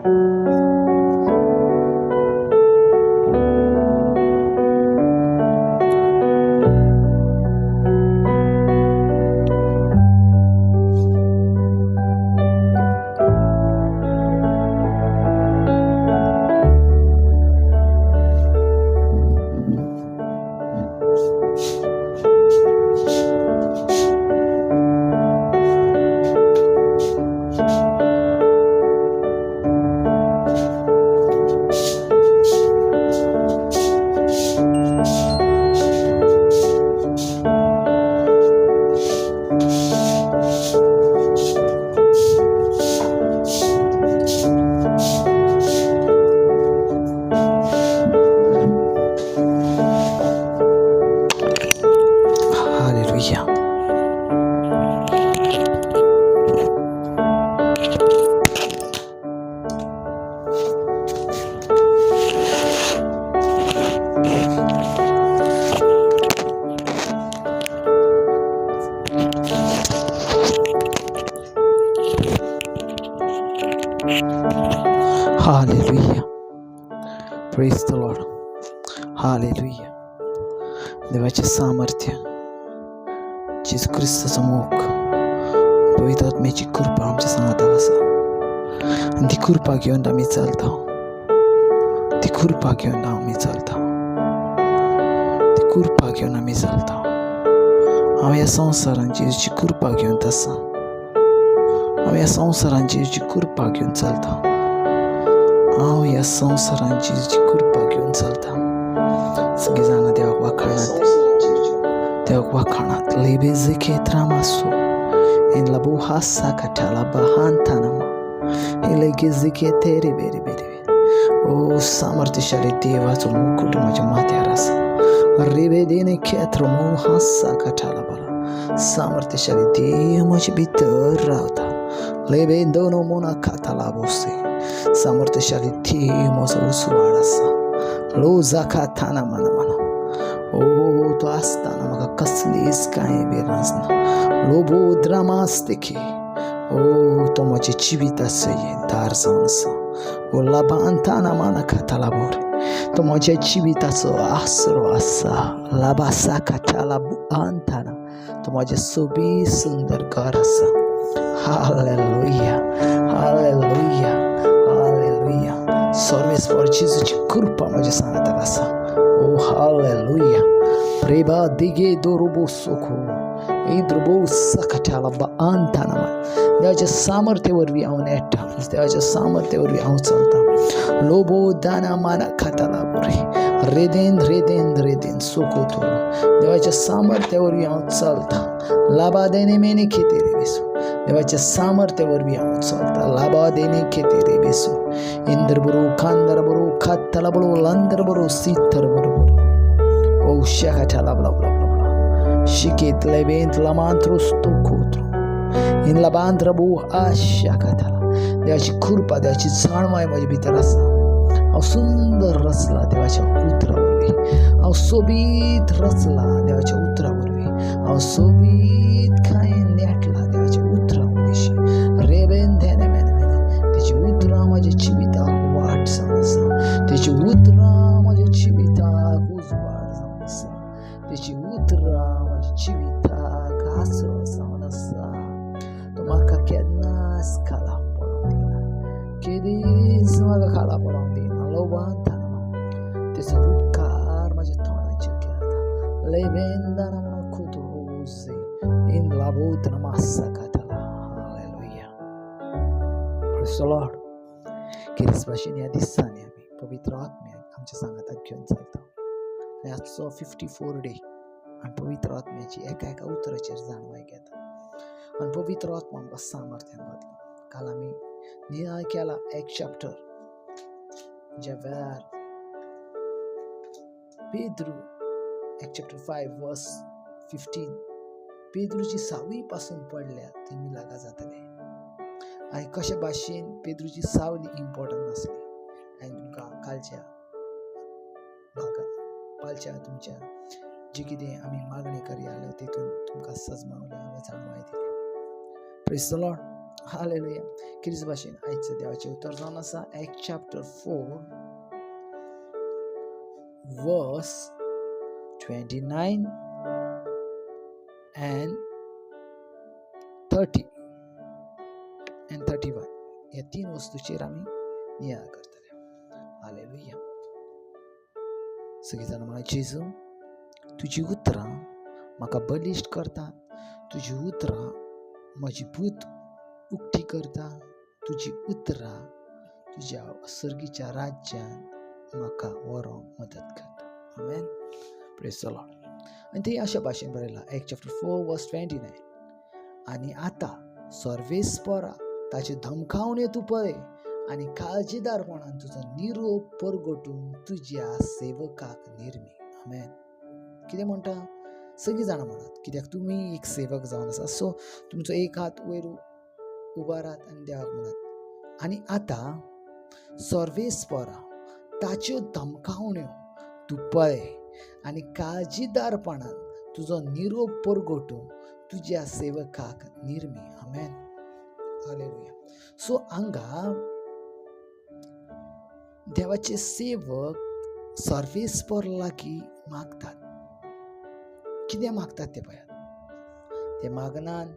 Hallelujah. Hallelujah. Praise the Lord. Hallelujah. देवाचे सामर्थ्य, जेजू क्रिस्ताचो मोग, पवित्र आत्म्याची कृपा आमच्या सांगाताक आसा आनी ती कृपा घेवन आमी चलता. ती कृपा घेवन आमी चलता. ती कृपा घेवन आमी चलता. हांव ह्या संवसारान जेजूची कृपा घेवन आसा. हांव ह्या संवसारान जेजूची कृपा घेवन चलता. हांव ह्या संवसारान जेजूची कृपा घेवन चलता. सगळीं जाणां देवाक वाखाणात, देवाक वाखाणात. लेबेजे त्रामासो en la buhasa katala bahantanama elegezike tere bere bere. ओ सामर्थ्यशाली देवाचो मुकुट माझ्या माथ्यार आसा. रेबेदेने खेत्र मोहासा कठाला बरा. सामर्थ्यशाली देव म्हजे भितर रावता. लेबे दोनो मोना खाताला बोसे. सामर्थ्यशाली देव म्हजो उजवाड आसा. लोजा खाताना मना मना. ओ तो आसतना म्हाका कसलीच कांय भिरांत ना. लोबो द्रामास्तिकी. ओ तो म्हज्या जिविताचो दार जावन आसा. ओ लाबांताना माना खाताला बोर. तो म्हज्या जिविताचो आसरो आसा. लाबासा खाताला अंताना. तो म्हजें सोबीत सुंदर घर आसा. Hallelujah, hallelujah, hallelujah. सर्वेस्पर जेजूची कृपा म्हज्या सांगाताक आसा. ओ हालेलुया. प्रेबा दिगे दोरोबो सोखो इंद्रबो सकटाला अंताना. देवाच्या सामर्थ्य वरवीं हांव नेट्टा. देवाच्या सामर्थ्य वरवीं हांव चलता. लोबो दाना माना खाताला बोरे. रेदेन रेदेन रेदेन सोको तोरो. देवाच्या सामर्थ्य वरवीं हांव चलता. लाबा देने मेने खेते रे बेसो. देवाच्या सामर्थ्य वरवीं हांव चलता. लाबा देने खेते रे बेसो. इंद्र बरो खांदर बरो खातला बरो लांदर बरो सीतर बरो बरो. ओ शकाटाला बला बला बला बला. शिकेत लेबेंत लामांत्रो स्तोकोत्रो इन लाबांत्र बो आशा काताला. देवाची कृपा, देवाची जाणवाय म्हजे भितर आसा. हांव सुंदर रचला देवाच्या उतरा वरवीं. हांव सोबीत रचला देवाच्या उतरा वरवीं. हांव सोबीत कांय नेटला देवाच्या उतरा वरवीं. रेबेन धेने मेने मेने. तेजी उतरां म्हज्या जिविताक वाट जावन आसा. तेजी उतरां म्हज्या जिविताक उजवाड जावन आसा. तेजी उतरां म्हज्या जिविताक आसरो जावन आसा. तो म्हाका केन्नाच खाला पडोवंक दिना. केदीच म्हाका खाला पडोवंक दिना. लोबान थाना तेचो उपकार म्हज्या तोंडाचेर घेता. लेबेंदाना म्हणून खुदरोजे इन लाबोत नमासा काताला. हालेलुया. Praise the Lord. किरिस भाशेन ह्या दिसांनी आमी पवित्र आत्म्याक आमच्या सांगाताक घेवन चलता. आनी आजचो 54 डे आनी पवित्र आत्म्याची एका एका उतराचेर जाणवाय घेता. आनी पवित्र आत्मा आमकां सामर्थ्यान बदला. काल आमी नियाळ केला एक चॅप्टर ज्या वेळार पेद्रू, एक चॅप्टर 5 वर्स 15, पेद्रूची सावळी पासून पडल्या ती मिलागा जातले. आनी कशे भाशेन पेद्रूची सावली इम्पॉर्टंट आसली. आनी तुमकां कालच्या भागा कालच्या तुमच्या जी कितें आमी मागणी करया जाल्यार तितून तुमकां सजमावल्या हांवें जाणवाय दिल्या. Praise the Lord. हालेलुया. क्रिस्त भाशेन आयच्या देवाचें उतर जावन आसा Act chapter 4 verse 29 and 30 and 31 ह्या तीन वस्तूचेर आमी नियाळ करतले. हालेलुया. सगळीं जाणां म्हणा, जेजू तुजी उतरां म्हाका बलिश्ट करता, तुजी उतरां म्हजी भूत उक्ती करता, तुजी उतरां तुज्या सर्गीच्या राज्यान म्हाका व्हरूंक मदत करता. आमेन. Praise the Lord. आनी ते अशा भाशेन बरयलां Act chapter 4 verse 29. आनी आतां सर्वेस्परा ताचे धमकावणे तूं पळय आनी काळजीदारपणान तुजो निरोप परगटूंक तुज्या सेवकाक निर्मी. आमेन. कितें म्हणटा? सगळीं जाणां म्हणात, कित्याक तुमी एक सेवक जावन आसा. सो तुमचो एक हात वयर उबारात आनी देवाक म्हणात, आनी आतां सर्वेस्परा ताच्यो धमकावण्यो तूं पळय आनी काळजीदारपणान तुजो निरोप परगटूंक तुज्या सेवकाक निर्मी. आमेन. हालेलुया. सो हांगा देवाचे सेवक सर्वेस्पर लागीं मागतात. कितें मागतात ते पळयात. ते मागनात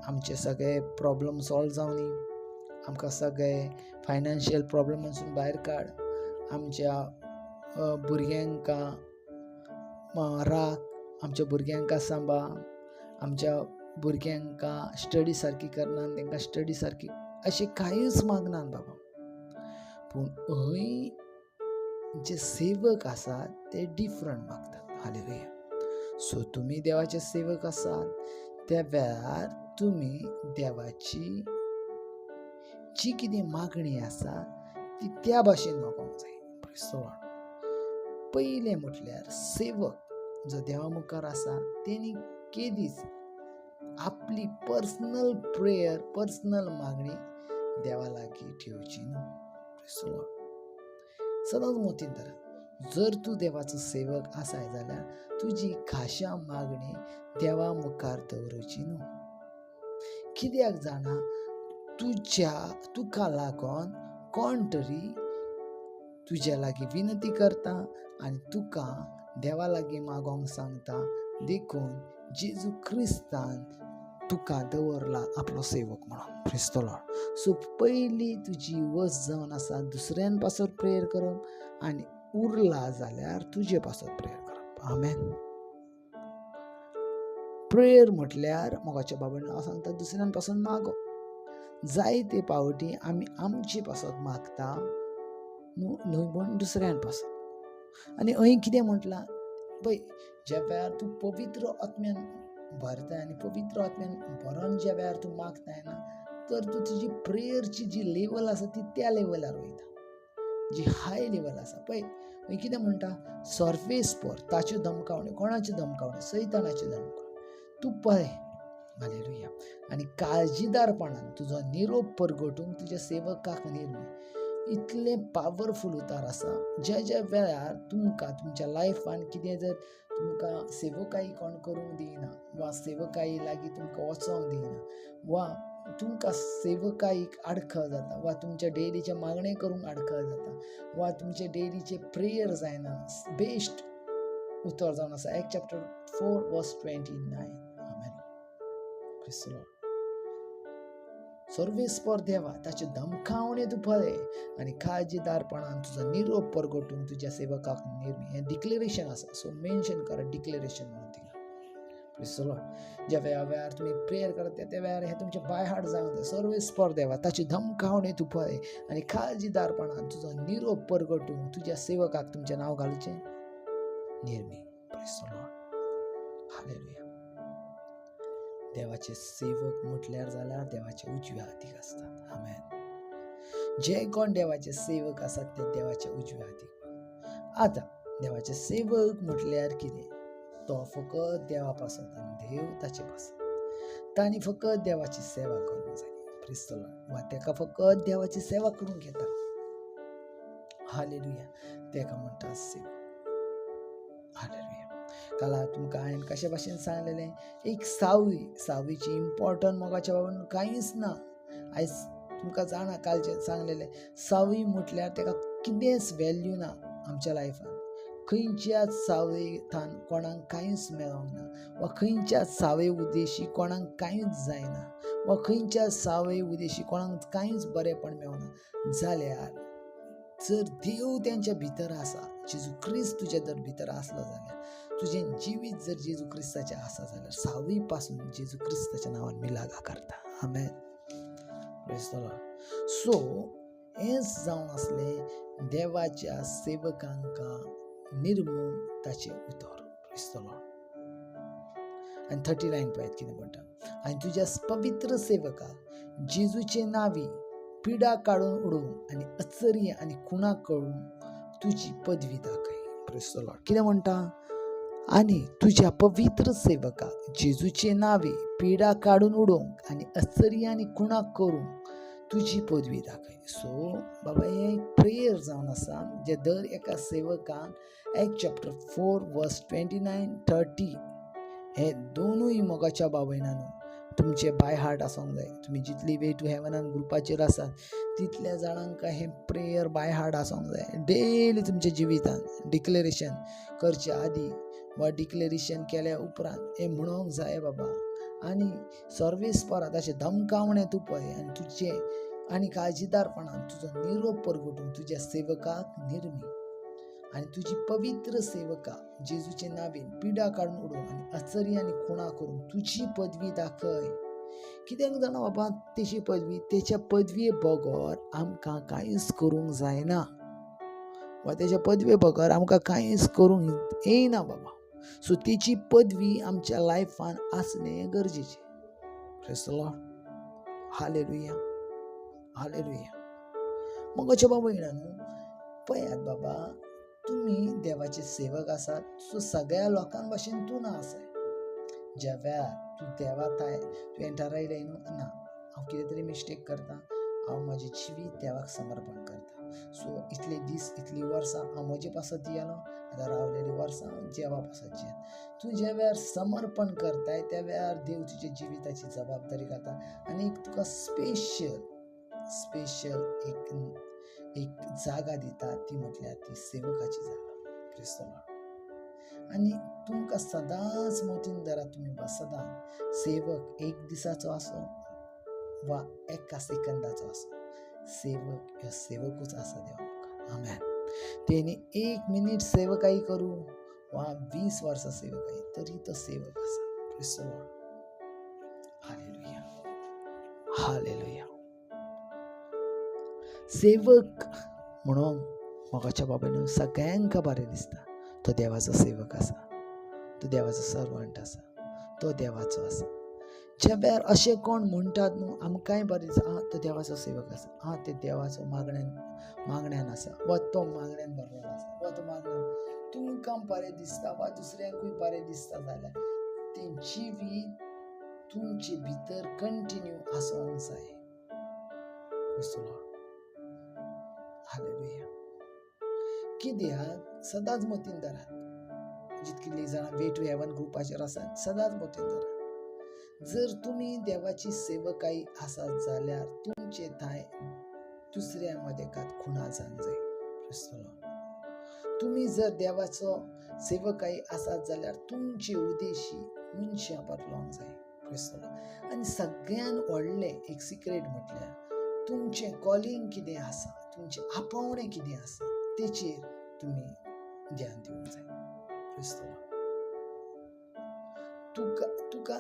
आमचे सगळे प्रॉब्लम सॉल्व जावनी, आमकां सगळे फायनान्शियल प्रॉब्लमासून भायर काड, आमच्या भुरग्यांक राख, आमच्या भुरग्यांक सांबाळ, आमच्या भुरग्यांक स्टडी सारकी करना, तांकां स्टडी सारकी, अशें कांयच मागनात बाबा. पूण हय जे सेवक आसात ते डिफरंट मागतात. हालेलुया. सो तुमी देवाचे सेवक आसात त्या वेळार तुमी देवाची जी कितें मागणी आसा ती त्या भाशेन मागोंक जाय. पयलें म्हटल्यार सेवक जो देवा मुखार आसा तेणी केदीच आपली पर्सनल प्रेयर, पर्सनल मागणी देवा लागीं ठेवची न्हू. सदांच मोतीन धरा, जर तूं देवाचो सेवक आसाय जाल्यार तुजी खाशा मागणी देवा मुखार दवरुची न्हू. कित्याक जाणा, तुज्या तुका लागून कोण तरी तुज्या लागीं विनंती करता आनी तुका देवा लागीं मागोंक सांगता. देखून जेजू क्रिस्तान तुका दवरला आपलो सेवक म्हणून. Praise the Lord. सो पयली तुजी वस जावन आसा दुसऱ्यान पासत प्रेयर करप आनी उरला जाल्यार तुजे पासत प्रेयर करप. आमेन. प्रेयर म्हटल्यार मोगाच्या बाबान हांव सांगता दुसऱ्यान पासून मागप. जायते पावटी आमी आमचे पासत मागता न्हय पूण दुसऱ्यान पासत. आनी हय कितें म्हटलां पळय, ज्या वेळार तूं पवित्र आत्म्यान भरताय आनी पवित्र आत्म्यान भरोन ज्या वेळार तूं मागताय ना, तर तूं तुजी प्रेयरची जी लेवल आसा ती त्या लेवलार वयता, जी हाय लेवल आसा. पळय हय कितें म्हणटा, सर्वेस्पर ताच्यो धमकावण्यो. कोणाच्यो धमकावण्यो? सैतानाच्यो धमकावण्यो. तूं पळय. हालेलुया. आनी काळजीदारपणान तुजो निरोप परगटूंक तुज्या सेवकाक निर्मी. इतलें पावरफूल उतार आसा. ज्या ज्या वेळार तुमकां तुमच्या लायफान कितें जर तुमकां सेवकाई कोण करूंक दिना वा सेवकाई लागीं तुमकां वचोंक दिना वा तुमकां सेवकाईक आडखळ जाता वा तुमच्या डेलीचें मागणें करूंक आडखळ जाता वा तुमचे डेलीचे प्रेयर जायना, बेस्ट उतर जावन आसा Act chapter 4 verse 29. Amen. Praise the Lord. सर्वेस्पर देवा ताचे धमकावणे तूं पळय आनी काळजीदारपणान तुजो निरोप परगटूंक तुज्या सेवकाक निर्मी. हें डिक्लेरेशन आसा. सो मेन्शन करा डिक्लेरेशन म्हणून थिंगा. Praise the Lord. ज्या वेळा वेळार तुमी प्रेयर करता त्या वेळार हें तुमचें बाय हार्ट जावंक जाय. सर्वेस्पर देवा ताची धमकावणे तूं पळय आनी काळजीदारपणान तुजो निरोप परगटूंक तुज्या सेवकाक तुमचें नांव घालचें निर्मी. Praise the Lord. Hallelujah. देवाचे सेवक म्हटल्यार जाल्यार देवाचे उजव्या हातीक आसतात. आमेन. जे कोण देवाचे सेवक आसात ते देवाच्या उजव्या हातीक. आतां देवाचे सेवक म्हटल्यार कितें? तो फकत देवा पासत आनी देव ताचे पासत. तांणी फकत देवाची सेवा करूंक जाय. Praise the Lord. वा ताका फकत देवाची सेवा करूंक येता. हालेलुया. ताका म्हणटा सेवक. हालेलुया. काल तुमकां हांवें कशे भाशेन सांगलेलें, एक सावळी, सावळीची इम्पॉर्टंट मोगाच्या बाबान कांयच ना. आयज तुमकां जाणा कालचें सांगलेलें, सावळी म्हटल्यार ताका कितेंच वेल्यू ना आमच्या लायफान. खंयच्याच सावळेथान कोणाक कांयच मेळोंक ना, वा खंयच्याच सावळे उद्देशी कोणाक कांयच जायना, वा खंयच्याच सावळे उद्देशी कोणाक कांयच बरेंपण मेळना जाल्यार जर देव तेंच्या भितर आसा, जेजू क्रिस्त तुज्या जर भितर आसलो जाल्यार, तुजें जिवीत जर जेजू क्रिस्ताचें आसा जाल्यार सावळी पासून जेजू क्रिस्ताच्या नांवान मिलागा करता. आमेन. Praise the Lord. सो हेंच जावन आसलें देवाच्या सेवकांक निर्मूंक ताचें उतर. Praise the Lord. आनी 39 पळयात कितें म्हणटा, आनी तुज्या पवित्र सेवकाक जेजूचे नांवी पिडा काडून उडोवंक आनी अचर्य आनी खुणा करून तुजी पदवी दाखय. Praise the Lord. कितें म्हणटा? आनी तुज्या पवित्र सेवकाक जेजूचे नांवी पिडा काडून उडोवंक आनी अचर्य आनी खुणा करूंक तुजी पदवी दाखय. सो बाबा हें एक प्रेयर जावन आसा जे दर एका सेवकान Act chapter 4 verse 29 30 हे दोनूय मोगाच्या बाबयनानू तुमचे बाय हार्ट आसूंक जाय. तुमी जितली वे टू हेवनान ग्रुपाचेर आसात तितल्या जाणांक हें प्रेयर बाय हार्ट आसूंक जाय. डेली तुमच्या जिवितान डिक्लेरेशन करचे आदी वा डिक्लेरेशन केल्या उपरांत हें म्हणूंक जाय बाबा. आनी सर्वीस परात अशें धमकावणें तूं पळय आनी तुजें आनी काळजीदारपणान तुजो निरोप परगटून तुज्या सेवकाक निर्मी आनी तुजी पवित्र सेवका जेजूचे नांवेन पिडा काडून उडोवंक आनी अचर्य आनी खुणा करूंक तुजी पदवी दाखय. कित्याक जाणा बाबा तेची पदवी, तेच्या पदवे बगर आमकां कांयच करूंक जायना, वा तेच्या पदवे बगर आमकां कांयच करूंक येयना बाबा. सो तेची पदवी आमच्या लायफान आसणें गरजेचें. Praise the Lord. Hallelujah. Hallelujah. मोगाच्या बाबा न्हू पळयात बाबा, तुमी देवाचे सेवक आसात. सो सगळ्या लोकां भाशेन तूं ना आसाय. ज्या वेळार तूं देवा थाय तुवें थारायलें न्हू ना हांव कितें तरी मिस्टेक करता, हांव म्हजें जिवीत देवाक समर्पण करता. सो इतले दीस इतलीं वर्सां हांव म्हजे पासत जियेलो, आतां रावलेलीं वर्सां हांव देवा पासत जियेता. तूं ज्या वेळार समर्पण करताय त्या वेळार देव तुज्या जिविताची जबाबदारी घेता आनी एक तुका स्पेशल स्पेशल एक एक जागा दिता, ती म्हटल्यार ती सेवकाची जागा. Praise the Lord. आनी तुमकां सदांच मतीन धरात, तुमी सदांच सेवक एक दिसाचो आसो वा एका सेकंदाचो आसो, सेवक ह्यो सेवकूच आसा देवा मुखार. आमेन. तेणी 1 मिनीट सेवकाई करूं वा 20 वर्सां सेवकाई, तरी तो सेवक आसा. Praise the Lord. Hallelujah. Hallelujah. सेवक म्हणून मोगाच्या बाबांनो सगळ्यांक बरें दिसता. तो देवाचो सेवक आसा, तो देवाचो सर्वंट आसा, तो देवाचो आसा. ज्या वेळार अशें कोण म्हणटात न्हू आमकांय बरें दिसता, आं तो देवाचो सेवक आसा, आं ते देवाचो मागण्यान आसा, वा तो मागण्यान भरलेलो आसा, वा तो मागण्यान तुमकां बरें दिसता वा दुसऱ्यांकूय बरें दिसता जाल्यार तें जिवीत तुमचे भितर कंटिन्यू आसूंक जाय. हालेलुया. कित्याक सदांच मतीन धरात, जितकीं जाणां वे टू हेवन ग्रुपाचेर आसात सदांच मतीन धरात, जर तुमी देवाची सेवकाई आसात जाल्यार तुमचे थांय दुसऱ्या मदेकात खुणा जावंक जाय. तुमी जर देवाचो सेवकाई आसात जाल्यार तुमचे उद्देशी मनशां बदलोंक जाय. आनी सगळ्यान व्हडलें एक सिक्रेट म्हटल्यार तुमचें कॉलिंग कितें आसा, तुमचें आपोवणें कितें आसा तेचेर तुमी ध्यान दिवंक जाय. तुका तुका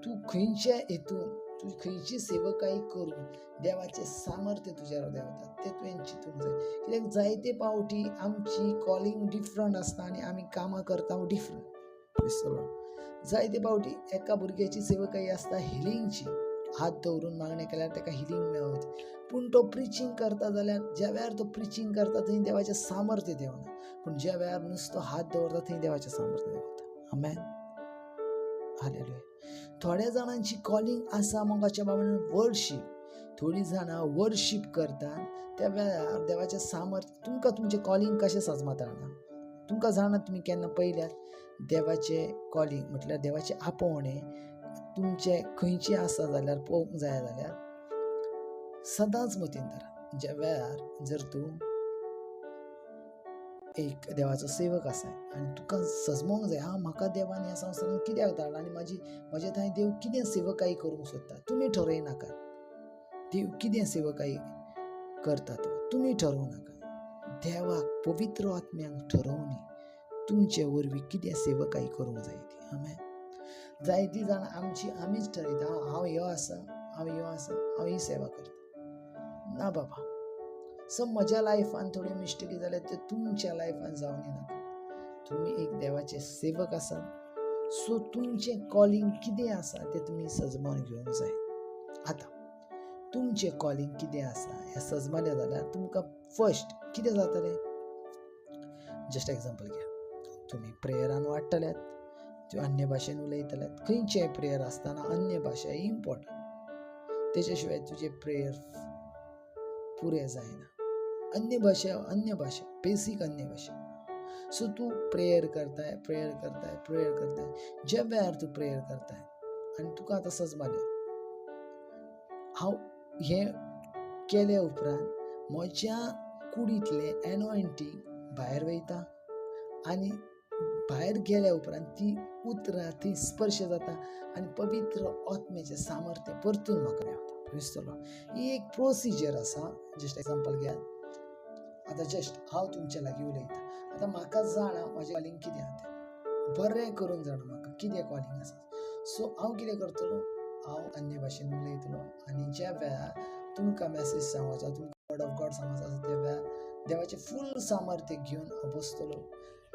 तूं खंयच्या हेतून तूं खंयची सेवकाई करून देवाचें सामर्थ्य तुज्यार देंवता तें तुवें चिंतूंक जाय. कित्याक जायते पावटी आमची कॉलिंग डिफरंट आसता आनी आमी कामां करता डिफरंट. जायते पावटी एका भुरग्याची सेवकाई आसता हिलिंगची, हात दवरून मागणें केल्यार ताका हिलिंग मेळत, पूण तो प्रिचींग करता जाल्यार ज्या वेळार तो प्रिचींग करता थंय देवाचें सामर्थ्य देवना, पूण ज्या वेळार नुस्तो हात दवरता थंय देवाचें सामर्थ्य देवता. आमेन. हालेलुया. थोड्या जाणांची कॉलिंग आसा मोगाच्या बाबान वर्शीप, थोडीं जाणां वर्शीप करतात त्या वेळार देवाचें सामर्थ्य. तुमकां तुमचें कॉलिंग कशें सजमता जाणा? तुमकां जाणा तुमी केन्ना पळयल्यात देवाचें कॉलिंग म्हटल्यार देवाचें आपोवणें तुमचें खंयचें आसा जाल्यार पळोवंक जाय जाल्यार सदांच मतीन धरात, ज्या वेळार जर तूं एक देवाचो सेवक आसा आनी तुका सजमोंक जाय, हांव म्हाका देवान ह्या संवसारान कित्याक धाडला आनी म्हजे थंय देव कितें सेवकाई करूंक सोदता, तुमी ठरयनाकात. देव कितें सेवकाई करता तो तुमी ठरोवं नाका. देवाक पवित्र आत्म्याक ठरोवनी तुमचे वरवीं कितें सेवकाई करूंक जाय ती. आमेन. जायती जाणां आमची आमीच ठरयता, हांव ह्यो आसा, हांव ह्यो आसा, हांव ही सेवा करता. ना बाबा, सो म्हज्या लायफान थोड्यो मिस्टेकी जाल्यार त्यो तुमच्या लायफान जावनी नाका. तुमी एक देवाचे सेवक आसात, सो तुमचें कॉलिंग कितें आसा तें तुमी सजमान घेवंक जाय. आतां तुमचें कॉलिंग कितें आसा हें सजमालें जाल्यार तुमकां फर्स्ट कितें जातलें, जस्ट एग्जाम्पल घ्या, तुमी प्रेयरान वाडटल्यात, त्यो अन्य भाशेन उलयतल्यात. खंयचेय प्रेयर आसतना अन्य भाशा ही इम्पॉर्टंट, तेच्या शिवाय तुजें प्रेयर पुरें जायना. अन्य भाशा, अन्य भाशा, बेसीक अन्य भाशा. सो तूं प्रेयर करताय, प्रेयर करताय, प्रेयर करताय. ज्या वेळार तूं प्रेयर करताय आनी तुका आतां सजमालें, हांव हें केल्या उपरांत म्हज्या कुडींतलें एनॉयंटींग भायर वयता आनी भायर गेल्या उपरांत ती उतरां थंय स्पर्श जाता आनी पवित्र आत्म्याचें सामर्थ्य परतून म्हाका मेवता. दिसतलो ही एक प्रोसिजर आसा. जस्ट एग्जाम्पल घेयात, आतां जस्ट हांव तुमच्या लागीं उलयतां, आतां म्हाका जाणा म्हाजें कॉलिंग कितें आसा तें, बरें करून जाणा म्हाका कितें कॉलिंग आसा. सो हांव कितें करतलो, हांव अन्य भाशेन उलयतलो आनी ज्या वेळार तुमकां मॅसेज सांगपाचो, तुमकां वर्ड ऑफ गॉड सांगपाचो आसा त्या वेळार देवाचें फूल सामर्थ्य घेवन हांव बसतलो.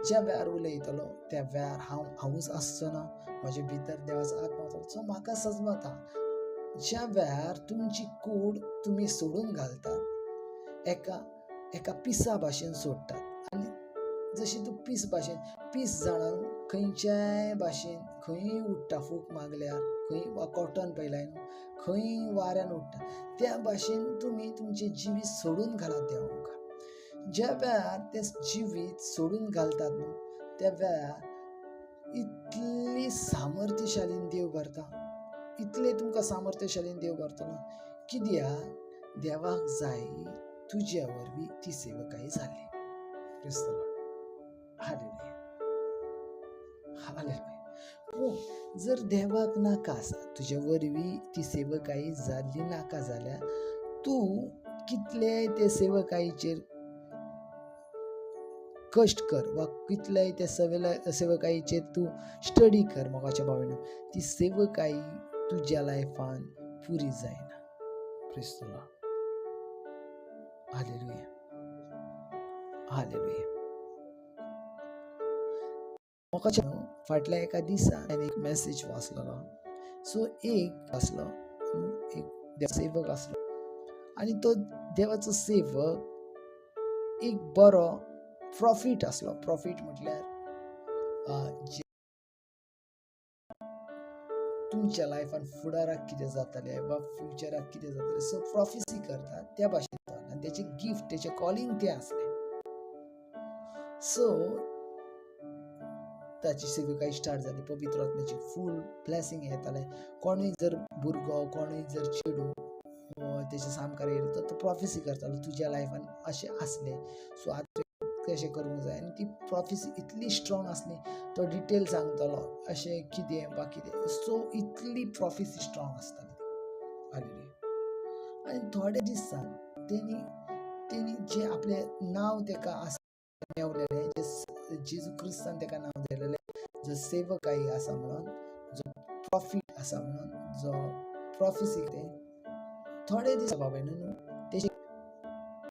ज्या वेळार उलयतलो त्या वेळार हांव हांवूच आसचो ना, म्हजे भितर देवाचो आत्मा वतलो. सो म्हाका सजमता, ज्या वेळार तुमची कूड तुमी सोडून घालतात, एका एका पिसा भाशेन सोडटात, आनी जशी तूं पीस भाशेन, पीस जाणां खंयच्याय भाशेन खंयूय उडटा, फूक मागल्यार खंय वा कॉटन पळयलाय न्हू, खंय वाऱ्यान उडटा, त्या भाशेन तुमी तुमचें जिवीत सोडून घालात देवा मुखार. ज्या वेळार तें जिवीत सोडून घालतात न्हू त्या वेळार इतली सामर्थ्यशालीन देव भरता, इतलें तुमकां सामर्थ्यशालीन देव भरतलो कित्याक देवाक जाय तुज्या वरवीं ती सेवकाई जाली. क्रिस्त हालेलुया, हालेलुया. पूण जर देवाक नाका आसा तुज्या वरवीं ती सेवकाई जाल्ली नाका जाल्यार तूं कितलेय ते सेवकाईचेर कश्ट कर वा कितलेय त्या सेवकाईचेर तूं स्टडी कर, मोगाच्या भावांनो, ती सेवकाई तुज्या लायफान पुरी जायना. क्रिस्तला हालेलुया, हालेलुया. मोगाच्या फाटल्या एका दिसा हांवें एक मॅसेज वाचलेलो. सो एक आसलो, एक सेवक आसलो आनी तो देवाचो सेवक एक बरो प्रॉफिट आसलो. प्रॉफिट म्हटल्यार तुमच्या लायफान फुडाराक कितें जातलें वा फ्युचराक कितें जातलें, सो प्रॉफिसी करतात त्या भाशेन, आनी तेचें गिफ्ट, तेचें कॉलिंग तें आसलें. सो ताची सेवकाई स्टार्ट जाली, पवित्र आत्म्याची फूल ब्लेसिंग येतालें. कोणूय जर भुरगो, कोणूय जर चेडूं तेच्या सामकार येयलो तर तो प्रॉफिसी करतालो, तुज्या लायफान अशें आसलें, सो आतां कशें करूंक जाय. आनी ती प्रॉफिसी इतली स्ट्रॉंग आसली, तो डिटेल सांगतालो अशें कितें वा कितें, सो इतली प्रॉफिसी स्ट्रॉंग आसताली ती. हालेलुया. आनी थोड्या दिसान तेणी जें आपलें नांव तेका आसा मेवलेलें, जें जेजू क्रिस्तान तेका नांव दिलेलें, जो सेवकाई आसा म्हणून, जो प्रॉफिट आसा म्हणून, जो प्रॉफिसी, ते थोडे दीस बाबा न्हू